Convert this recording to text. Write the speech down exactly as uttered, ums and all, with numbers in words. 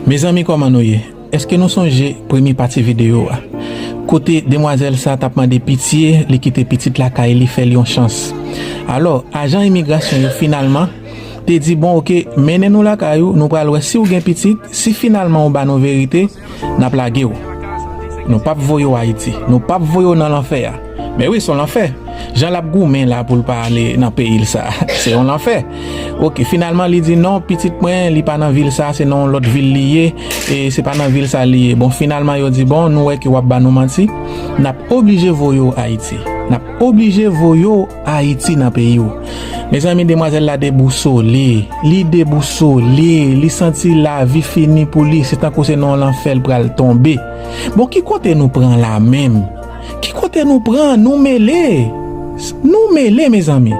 Mezanmi, kòman nou ye? Èske nou sonje premye pati videyo a? Kote demwazèl sa t ap mande pitye, li kite pitit lakay li fè l yon chans. Alò, ajan imigrasyon yo finalman te di, bon, oke, mennen nou lakay ou, nou pral wè si w gen pitit, si finalman ou ba nou verite, n ap lage w. Nou p ap voye w Ayiti. Nou p ap voye w nan lanfè a. Men wi, se yon lanfè. Jan l ap goumen la pou l pa ale nan peyi l sa, se yon lanfè. Oke, finalman, li di non, pitit mwen, li pa nan vil sa, se nan yon lòt vil li ye, e se pa nan vil sa li ye. Bon, finalman, yo di, bon, nou wè ke w ap ba nou manti, n ap oblije voye w Ayiti. N ap oblije voye w Ayiti nan peyi w. Mezanmi, demwazèl la debousole. Li debousole. Li santi lavi fini pou li. Se tankou se nan yon lanfè l pral tonbe. Bon, ki kote nou pran la menm? Ki kote nou pran? Nou mele. Nou mele, mezanmi.